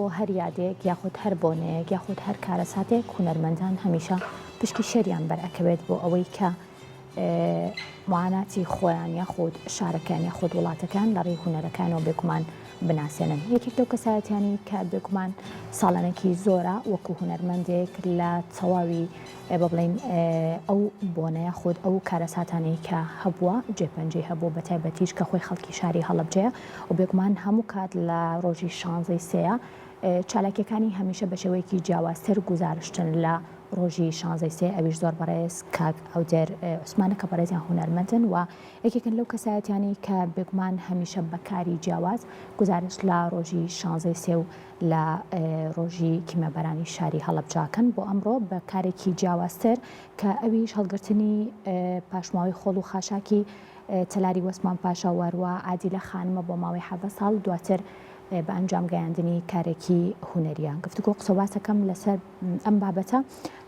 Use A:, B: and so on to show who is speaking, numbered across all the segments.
A: بۆ هەر یادێک یاخود هەر بۆنەیەک یاخود هەر کارەساتێک هونەرمەندان هەمیشە پشکی شێریان بەر ئەکەوێت بۆ ئەوەی کە معاناتی خۆیان یاخود شارەکان یاخود وڵاتەکان لە ڕێی هونەرەکانەوە بێگومان بناسێنن. یەکێک لەو کەسایەتیانەی کە بێگومان ساڵانێکی زۆرە وەکو هونەرمەندێک لە تەواوی بە بڵێین ئەو بۆنە یاخود ئەو کارەساتانەی کە هەبووە جێپەنجەی هەبوو بە تایبەتیش کە خۆی خەڵکی شاری هەڵەبجەیە و بێگومان هەموو کات لە ڕۆژی شانزەی سێیە چالاکیەکانی هەمیشە بە شێوەیەکی جیاوازتر گوزارشتن لە ڕۆژی شانزەی سێ ئەویش زۆر بەڕێز کاک ئەودێر عوسمانە کە بەڕێزیان هونەرمەندن و یەکێکن لەو کەسایەتیانەی کە بێگومان هەمیشە بە کاری جیاواز گوزارشت لە ڕۆژی شانزەی سێ و لە ڕۆژی کیمیابارانی شاری هەڵەبجەکەن بۆ ئەمڕۆ بە کارێکی جیاوازتر کە ئەویش هەڵگرتنی پاشماوەی خۆڵ و خاشاکی تەلاری وەسمان پاشا واروا عادیلە خانمە بۆ ماوەی حەڤە ساڵ دواتر بە ئەنجام گەیاندنی کارێکی هونەریە گفتوگۆ قسەوباسەکەم لەسەر ئەم بابەتە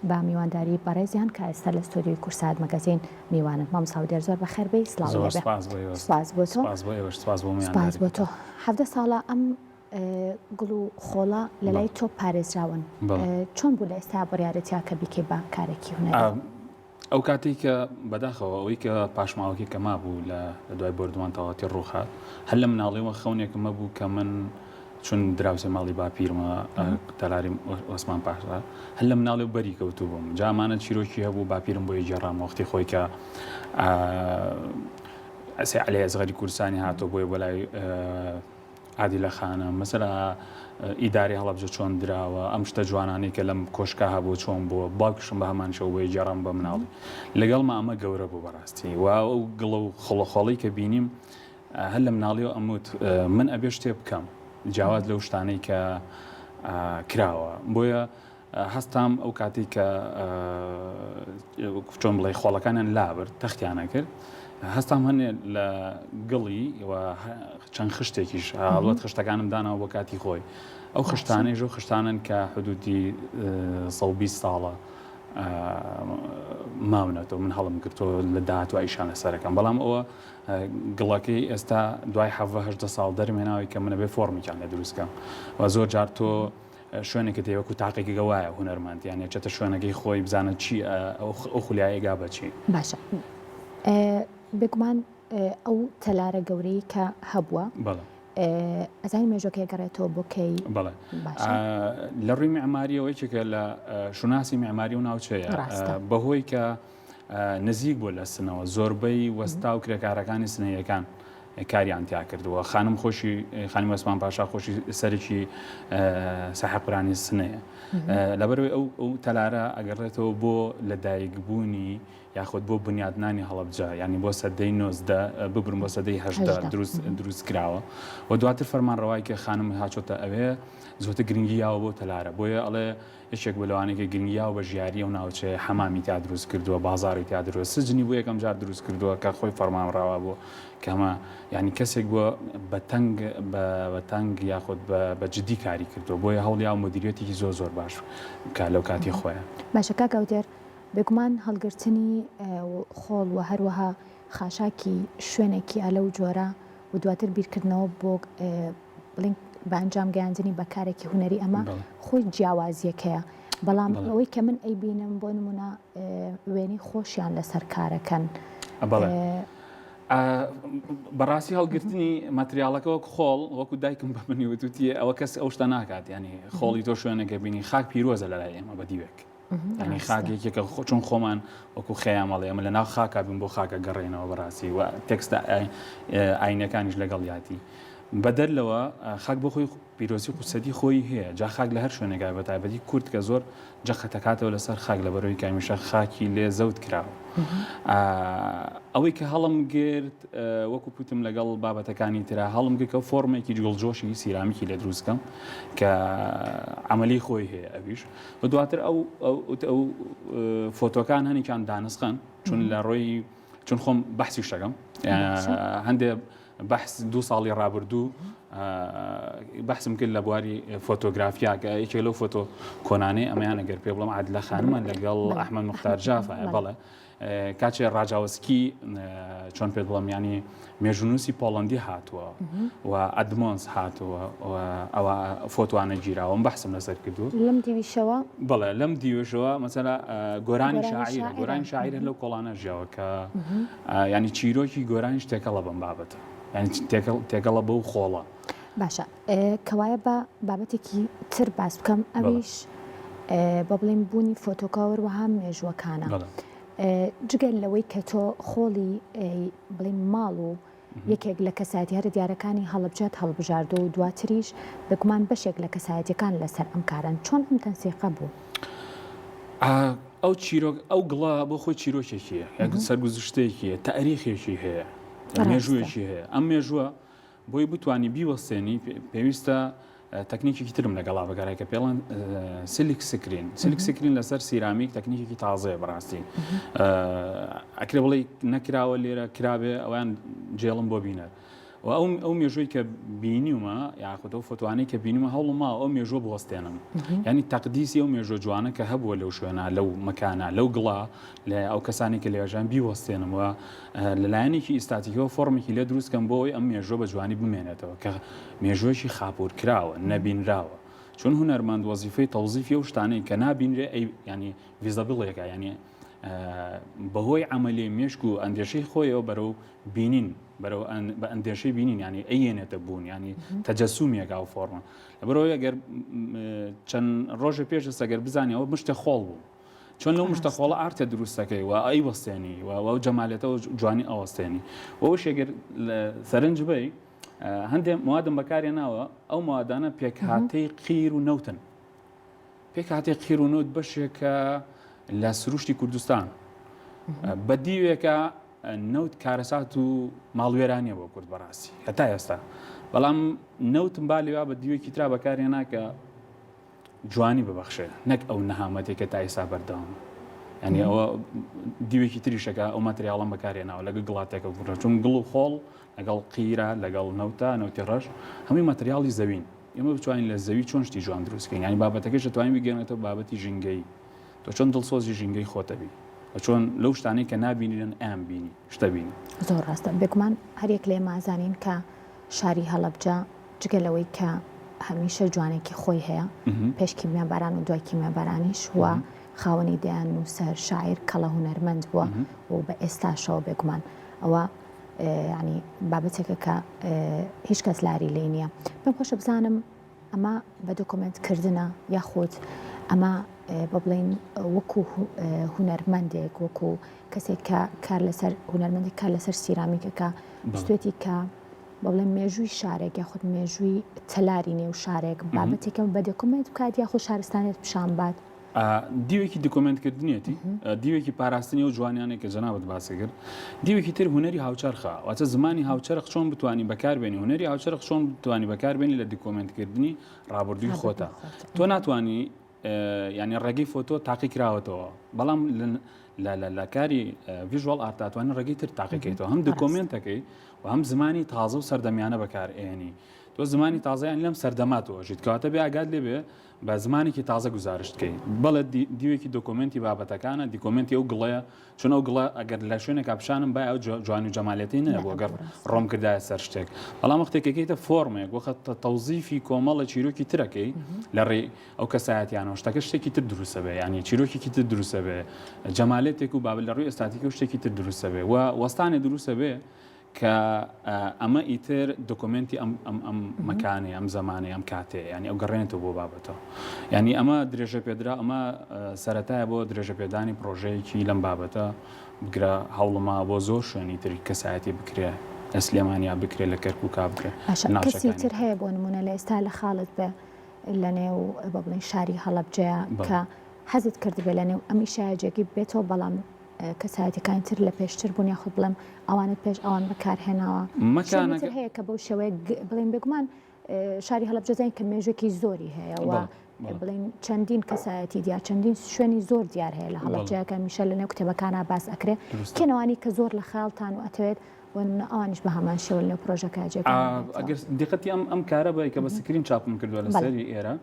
A: بە میوانداری بەڕێزیان کە ئێستا لە ستۆدیۆی کورسات مەگەزین میوانن. مامۆستا هەودێر زۆر بەخێر بێی سڵاو
B: زۆر
A: لێبێ.
B: سپاس بۆ ئێوە.
A: سپاس بۆ تۆ.
B: سپاس بۆ ئێوەش سپاس بۆ
A: سپاس
B: میوانداری.
A: بۆ تۆ. 17 ساڵە ئەم گوڵ و خۆڵە لە لای
B: بەڵێ.
A: تۆ پارێزراون.
B: بەڵێ.
A: چۆن بوو لە ئێستا بڕیارت یا کە بیکەی بە کارێکی هونەری؟
B: ئەو کاتەی کە بەداخەوە ئەوەی کە پاشماوەکەی کە مابوو لە دوای بۆردومان تەواوەتی ڕووخات هەر لە مناڵیەوە خەونێکم هەبوو کە من چون دراوسێ ماڵی باپیرمە تەلاری ئۆسمان پاشا هەر لە مناڵی و بەری کەوتوو بووم جامانە چیرۆکی هەبوو باپیرم بۆی گێڕام وەختی خۆی کە ئەسێ عەلی ئەسغەری کوردستانی هاتۆ بۆیە بۆ لای عادیلە خانم مەسەلا ئیدارەی هەڵەبجە چۆن دراوە ئەم شتە جوانانەی کە لەم کۆشکا هەبوو چۆن بووە باوکیشم بە هەمان شێوە بۆی گێڕام بە مناڵی لەگەڵ ما ئەمە گەورە بوو بەڕاستی و ئەو گڵە و خڵەخۆڵی کە بینیم هەر لە مناڵیەوە ئەموت من ئەبێ شتێ بکەم جیاواز لەو شتانەی کە کراوە بۆیە هەستام ئەو کاتەی کە چۆن بڵێ خۆڵەکانیان لابرد تەختیانە کرد هەستام هەنێ لە گڵی و چەند خشتێکیش هەڵبەت خشتەکانم داناوە بۆ کاتی خۆی ئەو خشتانەیش و خشتانن کە حدودی 120 ساڵە ماونەتەوە من هەڵم گرتۆ لە داهاتوە ئیشان لەسەرەکەم بەڵام ئەوە گڵەکەی ئێستا دوای حەڤە ساڵ دەرمێناوی کە منە بێ فۆرمیکیان لە دروستکەم و زۆر جار تۆ شوێنێکت هەیە وەکو تاقیگەکە وایە هونەرمەند یانی ئەچێتە شوێنەکەی خۆی بزانە چی ئەو خولیایە گا بە چی.
A: باشە بێگومان ئەو تەلارە گەورەی کە هەبووە
B: بەڵێ
A: ئەزانی مێژوەکەی گەڕێتەوە بۆ کەی؟
B: بەڵێ لە ڕووی معماریەوە یەکێکە لە شوناسی معماری و ناوچەیە بەهۆی کە نزیک بووە لە سنەوە، زۆربەی وەستا و کرێکارەکانی سنەیەکان کاریان تیا کردووە. خانم خۆشی خانمی وەسمان پاشا خۆشی سەرێکی سەحەقرانی سنەیە. لەبەرەوەی ئەو ئەو تەلارە ئەگەڕێتەوە بۆ لەدایکبوونی یاخود بۆ بنیادنانی هەڵەبجە یعنی بۆ سەدەی 19 ببرم بۆ سەدەی هەشدا دروست دروست کراوە و دواتر فەرمانڕەوای کە خانم هاچۆتە ئەوێ زۆتە گرنگی یاوە بۆ تەلارە بۆیە ئەڵێ یەکێک بوو لەوانەی کە گرنگی یاوە بە ژیاری ئەو ناوچەیە، حەمامی تیا دروست کردووە، بازاڕی تیا دروست، سجنی بۆ یەکەم جار دروست کردووە کە خۆی فەرمانڕەوا بوو، کە ئەمە یانی کەسێک بووە بە تەنگ بە تەنگ یاخود بە جدی کاری کردووە، بۆیە هەوڵی یاوە مودیریەتێکی زۆر زۆر باش بکات لەو کاتی خۆیان.
A: باشە کاک ئەودێر، بێگومان هەڵگرتنی خۆڵ و هەروەها خاشاکی شوێنێکی ئە لەو جۆرە و دواتر بیرکردنەوە بۆ بڵێین بە ئەنجام گەیاندنی بە کارێکی هونەری ئەمە خۆی جیاوازیەکەیە بەڵام ئەوەی کە من ئەیبینم بۆ نمونە وێنەی خۆشیان لەسەر کارەکەن
B: بەڕاستی هەڵگرتنی ماتریالەکە وەک خۆڵ وەکو دایکم بە منی وتوتی ئەوە کەس ئەو شتە ناکات ینی خۆڵی تۆ شوێنەکە بینی خاک پیرۆزە لە لای ئێمە بە دیوێک ینی خاک یەکێکە خۆ چون خۆمان وەکو خەیامەڵێ ئەمە لە ناو خاکا بین بۆ خاکە گەڕێنەوە بەڕاستی و تێکستە ئاینەکانیش لەگەڵ یاتی بەدەر لەوە خاک بۆ خۆی پیرۆزی قودسەتی خۆی هەیە جا خاک لە هەر شوێنێکا بە تایبەتی کورد کە زۆر جەختەکاتەوە لەسەر خاک لە بەرەوەی کامیشە خاکی لێ زەوت کراوە ئەوەی کە هەڵم گرت وەکو پوتم لەگەڵ بابەتەکانی ترا هەڵم گرت کە فۆرمێکی گوڵجۆشی سیرامیکی لێ دروست کەم کە عملی خۆی هەیە ئەویش و دواتر ئەو ئەو فۆتۆکان هەنێکیان دانسخن چون لە ڕۆی چون خۆم بەحسی شتەکەم هەندێ بەحس دوو ساڵی ڕابردوو. بەحسم کرد لە بواری فۆتۆگرافیا کە یەکێک لەو فۆتۆ کۆنانەی ئەمەیان ئەگەر پێ بڵێم عادلە خانمان لەگەڵ ئەحمەد موختار جافە بەڵێ کاچێ ڕاجاوسکی چۆن پێت بڵم ینی مێژونووسی پۆڵندی هاتووە و ئەدمۆنس هاتووە ئەوە فۆتوانە گیراوەم بەحسم لەسەر کردو
A: لەم دیویشەوە
B: بڵێ لەم دیوەشەوە مەسەلا گۆرانی شاعیر گۆرانی شاعیر لەو کۆڵانە ژیاوە کە ینی چیرۆکی گۆرانیش تێکەڵە بەم بابەتە یانی تێکەڵە بەو خۆڵە.
A: باشە کەوایە با بابەتێکی تر باس بکەم ئەویش بە بڵێن بوونی فۆتۆکە وەروەها مێژووەکانە جگەل لەوەی کە تۆ خۆڵی بڵێن ماڵ و یەکێک لە کەسایەتی هەرە دیارەکانی هەڵبجات هەڵبژاردو و دواتریش بێگومان بەشێک لە کەسایەتیەکان لەسەر ئەم کارەن چۆن ئەم تەنسیقە بوو؟
B: ئەو چیرۆک ئەو گڵە بۆ خۆی چیرۆکێکیە سەرگوزشتێکیە تاریخێکی هەیە مێژوویەکی هەیە ئەم مێژووە بۆی بتانی بیوەستێنی پێویستە تەکنیکێکی ترم لەگەڵا بەگەڕێ کە پێڵەن silk screen. Silk screen لەسەر سیرامیک تەکنیکێکی تازەیە بەڕاستی ئەکرێ بڵێ نەکراوە لێرە کرابێ ئەویان جێڵم بۆ بینەر. و ئەو ئەو مێژووی کە بینیومە یاخود ئەو فۆتۆانەی کە بینیومە هەوڵم ماوە ئەو مێژووە بوەستێنم یعنی تەقدیسی ئەو مێژووە جوانە کە هەبووە لەو شوێنە لەو مەکانە لەو گڵا لە ئەو کەسانی کە لێژان بیوەستێنم و لەلایەنێکی ئیستاتیکەوە فۆڕمێکی لێ دروست کەم بۆ ئەوەی ئەم مێژووە بە جوانی بمێنێتەوە کە مێژوویەکی خاپوور کراوە نەبینراوە چون هونەرمەند وەزیفەی تەوزیفی ئەو شتانەی کە نابینرێ ئەی ینی visible ێکە ینی بەهۆی عملیەی مێشک و ئەندێشەی خۆیەوە بەرەو بینین بەرەو بە ئەندێشەی بینین ینی ئەیێنێتە بوون ینی تەجەسومیەکە ئەو فۆرمە لەبەرەوەی ئەگەر چەند ڕۆژە پێش ئەگەر بزانانی ئەوە مشتە خۆڵ بوو چۆن لەو مشتە خۆڵە ئارتە دروستەکەی و ئەی وەستێنی و ئەو جەمالێتەوە جوانی ئەوەستێنی ئەو شێگر سەرنج بی هەندێک موادم بەکارێ ناوە ئەو موادانە پێکهاتەی قیر و نەوتن پێکهاتەی قیر و نەوت بەشێکە لە سروشتی کوردستان بە دیوێکە نەوت کارەسات و ماڵوێرانیە بۆ کورد بەڕاستی هەتا ئێستا بەڵام نەوتم با لێوا بە دیوێکی ترا بەکارێنا کە جوانی ببەخشێ نەک ئەو نەهامەتێک کە تا ئێستا بەردەوامە ینی ئەوە دیوێکی تریشەکە ئەو ماتریاڵم بەکارێناوە لەگە گڵاتێکە گوڕە چون گڵ و خۆڵ لەگەڵ قیرە لەگەڵ نەوتە نەوتی ڕەش هەمووی ماتریاڵی زەوین ئێمە بتوانین لە زەوی چۆن شتی جوان دروست کەین یانی بابەتەکەش دەتوانین بگەڕێنێتەوە بابەتی ژینگەیی تۆ چۆن دڵسۆزی ژینگەی خۆتە بی و چۆن لەو شتانەی کە نابینرێن ئەیان بینی شتە بینی.
A: زۆر ڕاستە بێگومان هەریەک لە ئێمە ئەزانین کە شاری هەڵەبجە جگە لەوەی کە هەمیشە جوانێکی خۆی هەیە پێش کیمیاباران و دوای کیمیابارانیش و خاوەنی دەیان نووسەر شاعیر کەڵە هونەرمەند بووە و بە ئێستاشەوە بێگومان ئەوە یانی بابەتێکە کە هیچ کەس لاری لێی نییە. پێم خۆشە بزانم ئەمە بە دۆکۆمێنت کردنە یاخود ئەمە بە بڵین وەکو هونەرمەندێک وەکو کەسێک کە کار لەسەر هونەرمەندێک کار لەسەر سیرامیکەکە ویستێتی کە بە بڵێن مێژووی شارێک یاخود مێژووی تەلاری نێو شارێک بابەتێکە بە دۆکۆمێنت بکات یاخود شارستانێت پیشان بات.
B: دیوێکی دکۆمێنت کردنیەتی دیوێکی پاراستنی ئەو جوانیانەی کە جەنابت باسی کرد دیوێکی تر هونەری هاوچەرخە واتە زمانی هاوچەرخ چۆن بتانی بەکاربێنی هونەری هاوچەرخ چۆن بتانی بەکاربێنی لە دکۆمێنتکردنی ڕابردووی خۆتە تۆ ناتوانانی ینی ڕێگەی فۆتۆ تاقی کراوەتەوە بەڵام لە کاری visual art ئەتوانی ڕێگەی تر تاقیکەیتەوە هەم دکۆمێنتەکەی و هەم زمانی تازە و سەردەمیانە بەکارئێنی تۆ زمانی تازەیان لەم سەردەماتەوە ژیت کەواتە بێ ئاگات لێبێ بە زمانێکی تازە گوزارشت کەی. بەڵێ دیوێکی دۆکۆمێنتی بابەتەکانە، دیکۆمێنتی ئەو گڵەیە، چون ئەو گڵە ئەگەر لە شوێنێکا پیشانم بایە ئەو جوانی و جەمالێتەی نەبوو ئەگەر ڕۆم کردایە سەر شتێک. بەڵام وەختێک ئەکەیتە فۆرمێک، وەخت تەوزیفی کۆمەڵە چیرۆکی ترەکەی لە ڕێی ئەو کەسایەتیانەوە شتەکە شتێکی تر دروستە بێ، یانی چیرۆکێکی تر دروستە بێ، جەمالێتێک و بابەت لە ڕووی ئێستاتیکەوە شتێکی تر دروستە بێ و وەستانێ دروستە بێ کە ئەمە ئیتر دۆکۆمێنتی ئەم ئەم ئەم مەکانەیە ئەم زەمانەیە ئەم کاتەیە یانی ئەو گەڕێنێتەوە بۆ بابەتەوە یانی ئەمە درێژە پێدرا ئەمە سەرەتایە بۆ درێژە پێدانی پرۆژەیەکی لەم بابەتە بگرە هەوڵما بۆ زۆر شوێنی تری کەسایەتی بکرێ لە سلێمانیا بکرێ لە کەرکووکا بکرێ
A: باشە کەسی تر هەیە بۆ نمونە لە ئێستا لە خاڵت بێ لە نێو بە بڵێن شاری هەڵەبجەیە کە حەزت کردبێ لە نێو ئەم ئیشایە جێگەی بێتەوە بەڵام کەسایەتیەکانی تر لە پێشتر بوون یاخود بڵێم ئەوانت پێش ئەوان بەکارهێناوە شوێنی تر هەیە کە بەو شێوەیە بڵێن بێگومان شاری هەڵەبجە زانین کە مێژوێکی زۆری هەیە و بڵێن چەندین کەسایەتی دیار چەندین شوێنی زۆر دیار هەیە لە هەڵەبجەیە کە میشە لە نێو کتێبەکانە باس ئەکرێ کێنەوانی کە زۆر لە خەیاڵتان و ئەتەوێت. بۆ نمونە ئەوانیش بە هەمان شێوە لەنێو پرۆژەکە جێگەیان دەبێتەوە.
B: ئەگەر دیقەتی ئەم ئەم کارە بەی کە بە screen چاپم کردووە لەسەری ئێرە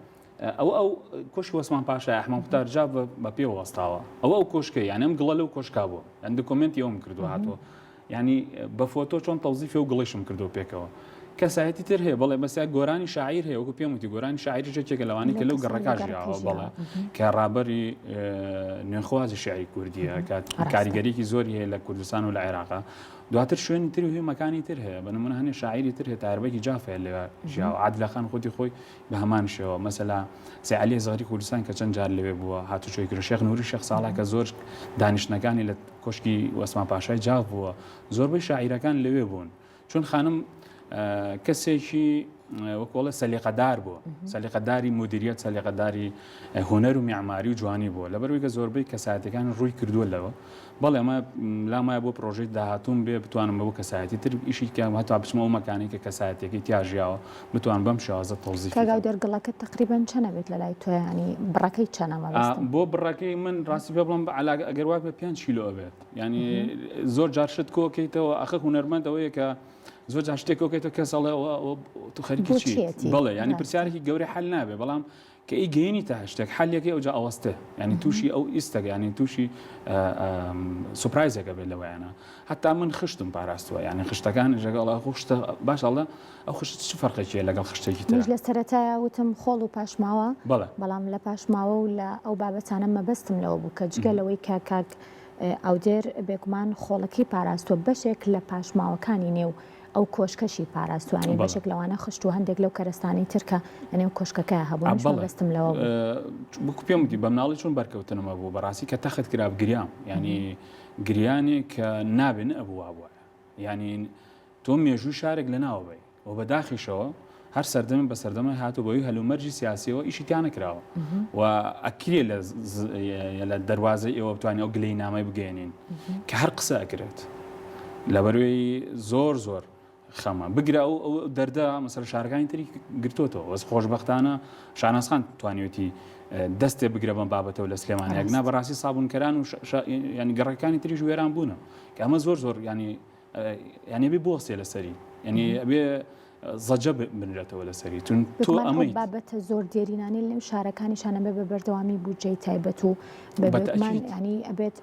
B: ئەوە ئەو کۆشکی وەسمان پاشای ئەحمەد موختار جاف بە پێ وەستاوە ئەوە ئەو کۆشکە یان ئەم گڵە لەو کۆشکا بووە یان document ی ئەوم کردووە هاتووە ینی بە فۆتۆ چۆن تەوزیفی و گڵیشم کردو پێکەوە کەسایەتی تر هەیە بەڵێ بەسیا گۆرانی شاعیر هەیە وەکو پێم وتی گۆرانی شاعیریش یەکێکە لەوانەی کە لەو گەڕەکە ژیاوە بەڵێ کە ڕابەری نوێخوازی شعری کوردیە کە کاریگەریکی زۆری هەیە لە کوردستان و لە عێراقا دواتر شوێنی تر و مەکانی تر هەیە بە نمونە هەنێ شاعیری تر هەیە تاربەکی جاف هەیە لەوێ ژیاوە عادلەخان خودی خۆی بە هەمان شێوە مەسەلا سێ عەلی زەغری کوردستان کە چەند جار لەوێ بووە هاتوچۆی کرد شێخ نوری شێخ ساڵح کە زۆر دانیشتنەکانی لە کۆشکی وەسمان پاشای جاف بووە زۆربەی شاعیرەکان لەوێ بوون چون خانم کەسێکی وەکۆڵە سەلیقەدار بووە سەلیقەداری مدیریت سەلیقەداری هونەر و میعماری و جوانی بووە لەبەروی کە زۆربەی کەسایەتەکان ڕووی کردووە لەوە بەڵێ ئەمە لامایە بۆ پرۆژەی داهاتوم بێ بتوانم بۆ کەسایەتی تر ئیشی کەم هەتا بچمە ئەو مەکانی کە کەسایەتەکەی تیا ژیاوە بتوان بەم شێوازە تەوزیفی
A: کاک ئاودێر گڵەکە تقریبا چەنە بێت لە لای تۆ ینی بڕەکەی چەنە مەبەستم
B: بۆ بڕەکەی من ڕاستی پێ بڵم علاگە ئەگەر وا بێ 5 کیلۆ ئەبێت ینی زۆر جار شت کۆکەیتەوە ئەخە هونەرمەند ئەوەیە کە زۆر جار شتێک کۆکەیتەوە کەس ئەڵێ تو خەریکی چیت بەڵێ ینی پرسیارێکی گەورە حل نابێ بەڵام کە ئی گەینی تا شتێک حەلەکەی ئەوجا ئەوەستێ ینی تووشی ئەو ئیستەکە ینی تووشی surprise ێکە بێت لەوەیانە هەتا من خشتم پاراستووە ینی خشتەکان ژەگەڵ خشتە باش ئەڵە ئەو خشت چ فەرقێکی لەگەڵ خشتێکی
A: تر لە سەرەتایە وتم خۆڵ و پاشماوە بەڵام لە پاشماوە و لە ئەو بابەتانە مەبەستم لەوە بوو کە جگە لەوەی کە کاک ئاودێر بێگومان خۆڵەکەی پاراستووە، بەشێک لە پاشماوەکانی نێو ئەو کۆشکەشی پاراستووە، یانی بەشێک لەوانە خشت و هەندێک لەو کەرەستانەی تر کە لەنێو کۆشکەکە هەبوون، منیش مەبەستم لەوە
B: بوو. وەکو پێم وتی بە مناڵی چۆن بەرکەوتنم هەبوو، بەڕاستی کە تەخت کرا گریام، یانی گریانێک کە نابێ نەئەبوو وابوایە، یانی تۆ مێژووی شارێک لەناوە بەی. و بە داخیشەوە هەر سەردەمێک بە سەردەمە هاتوو بەوی هەلومەرجی سیاسیەوە ئیشی تیا نەکراوە و ئەکرێ لە دەروازەی ئێوە بتوانین ئەو گلەی نامەی بگەێنین کە هەر قسە ئەکرێت لەبەروی زۆر زۆر خەمە بگرە ئەو ئەو دەردە مەسەر شارەکانی تری گرتوتەوە وەس خۆشببختانە شاناسخان توانیوتی دەستێ بگرە بەم بابەتەوە لە سلێمانیاک نا بەڕاستی سابوونکەران و ینی گەڕەکانی تریش وێران بوونە کە ئەمە زۆر زۆر ینی یانی ئەبێ بوەستێ لەسەری یعنی ئەبێ زەجە بنرێتەوە لەسەری چون تۆ ئەمەی
A: بابەتە زۆر دێرینانی لەو شارەکانیشان ئەبێ بە بەردەوامی بودجەی تایبەت و بەتەئکید ینی ئەبێت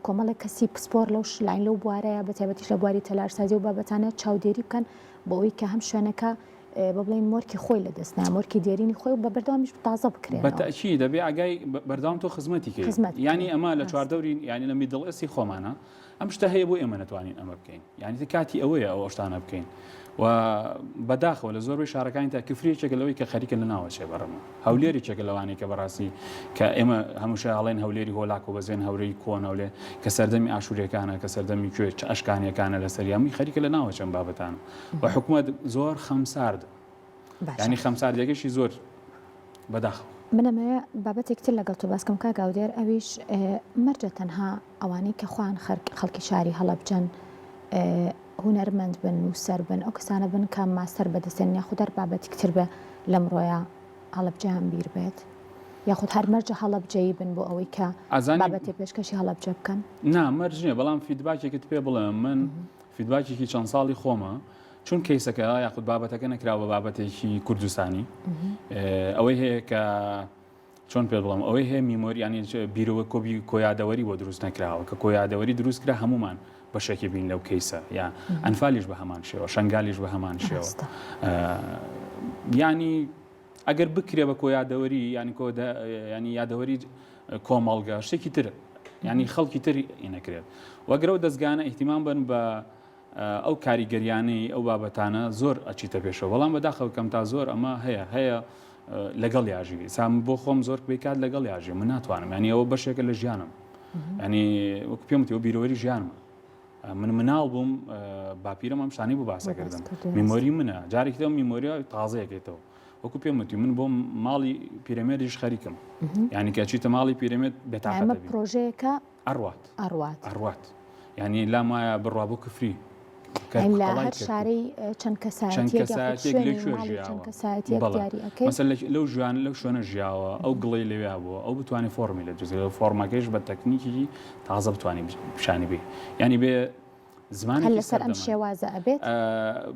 A: کۆمەڵێک کەسی پسپۆر لەو شلاین لەو بوارەیە بە تایبەتیش لە بواری تەلارسازی و بابەتانە چاودێری بکەن بۆ ئەوەی کە هەم شوێنەکە بە بڵێین مۆرکی خۆی لە دەست نایە مۆرکی دێرینی خۆی و بە بەردەوامیش تازە بکرێنەوە.
B: بە تەئکید دەبێ ئاگای بەردەوام تۆ خزمەتی کەی ینی ئەمە لە چواردەوری ینی لە Middle East ی خۆمانە ئەم شتە هەیە بۆ ئێمە نەتوانین ئەمە بکەین یعنی کاتی ئەوەیە ئەو شتانە بکەین و بەداخەوە لە زۆربەی شارەکانی تا کفری یەکێکە لەوەی کە خەریکە لە ناوەچێ بەڕمە هەولێر یەکێکە لەوانەی کە بەڕاستی کە ئێمە هەمووشە ئەڵێن هەولێری هۆلاک و بەزێن هەورەی کۆن هەولێ کە سەردەمی ئاشووریەکانە کە سەردەمی کوێ چ ئەشکانیەکانە لەسەر یامی خەریکە لە ناوەچەم بابەتانە و حکوومەت زۆر خەمسارد ینی خەمساردیەکەشی زۆر بەداخەوە.
A: من ئەمەوێ بابەتێک تر لەگەڵ تۆ باس کەم کاک ئاودێر ئەویش مەرجە تەنها ئەوانەی کە خۆیان خەڵکی شاری هەڵەبجەن هونەرمەند بن نووسەر بن ئەو کەسانە بن کە ماستەر بەدەستێن یاخود هەر بابەتێک تر بێ لەمڕۆیا هەڵەبجەیان بیر بێت یاخود هەر مەرجە هەڵەبجەیی بن بۆ ئەوەی کە بابەتێ پێشکەشی هەڵەبجە بکەن؟
B: نا مەرج نییە بەڵام feedback ێکت پێ بڵێم من feedback ێکی چەند ساڵی خۆمە چون کەیسەکە یاخود بابەتەکە نەکراوە بە بابەتێکی کوردستانی ئەوەی هەیە کە چۆن پێ بڵم ئەوەی هەیە memory ینی بیرەوە کۆبی کۆیادەوەری بۆ دروست نەکراوە کە کۆیادەوەری دروست کرا هەمومان بەشێکی بین لەو کەیسە یا ئەنفالیش بە هەمان شێوە شنگالیش بە هەمان شێوە ینی ئەگەر بکرێ بە کۆیادەوەری ینی کۆ ینی یادەوەری کۆمەڵگە شتێکی تر ینی خەڵکی تر نەکرێت وەگرەوە دەستگانە ئیهتیمام بن بە ئەو کاریگەریانەی ئەو بابەتانە زۆر ئەچیتە پێشەوە بەڵام بەداخەوە کەم تا زۆر ئەمە هەیە هەیە لەگەڵ یاژی سام بۆ خۆم زۆر بکات لەگەڵ یاژی من ناتوانم ینی ئەوە بەشێکە لە ژیانم ینی وەک پێم وتی ئەو بیرەوەری ژیانمە من مناڵ بووم باپیرم ئەم شتانەی بۆ باسەکردم memory منە جارێکی تر memory تازەیەکێتەوە وەکو پێم وتی من بۆ ماڵی پیرەمێردیش خەریکم یعنی کە چیتە ماڵی پیرەمێرد بێتاقەت
A: پرۆژەیەکە
B: ئەڕوات
A: ئەڕوات
B: ئەڕوات یعنی لام وایە بڕوا بۆ کفری
A: لە هەر شارەی چەند کەسایەتیەک لە کوێ ژیاوە کەسایەتیەک دیاری ئەکەی
B: مەسەل لەو ژیان لەو شوێنە ژیاوە ئەو گڵەی لەوێ بووە ئەو بتوانێت فۆڕمی لە دروست فۆڕمەکەیش بە تەکنیکی تازە بتوانانی پیشانی بێ ینی بێ. زمانێکی
A: هەر لەسەر ئەم
B: سەردەمان.
A: شێوازە ئەبێت؟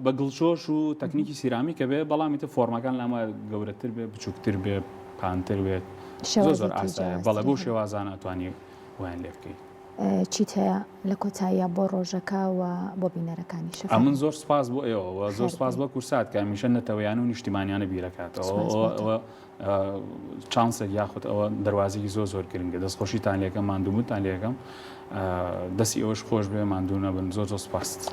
B: بە گڵچۆش و تەکنیکی سیرامیکە بێ بەڵام ئیتر فۆرمەکان لام وایە گەورەتر بێ بچووکتر بێ پانتر بێت زۆر زۆر
A: شێوازێکی
B: ئاسایە بەڵێ
A: جیاوازتری
B: بەو
A: هەیە.
B: شێوازانە ئەتوانی وایان لێ بکەی.
A: چیت هەیە لە کۆتاییا بۆ ڕۆژەکە و بۆ بینەرەکانیشە
B: ئەمن
A: فەرموو.
B: زۆر سپاس بۆ ئێوە و زۆر
A: خێر
B: سپاس
A: بێ.
B: بۆ کورسات کە هەمیشە نەتەوەیانە و نیشتیمانیانە بیرەکاتەوە
A: سپاس
B: ئەوە
A: بۆ تۆ.
B: ئەوە چانسێک یاخود ئەوە دەروازێکی زۆر زۆر گرنگە دەستخۆشیتان لێکەم ماندووبوونتان لێکەم دەستی ئەوەش خۆش بێ ماندوو نەبن زۆر زۆر سپاست.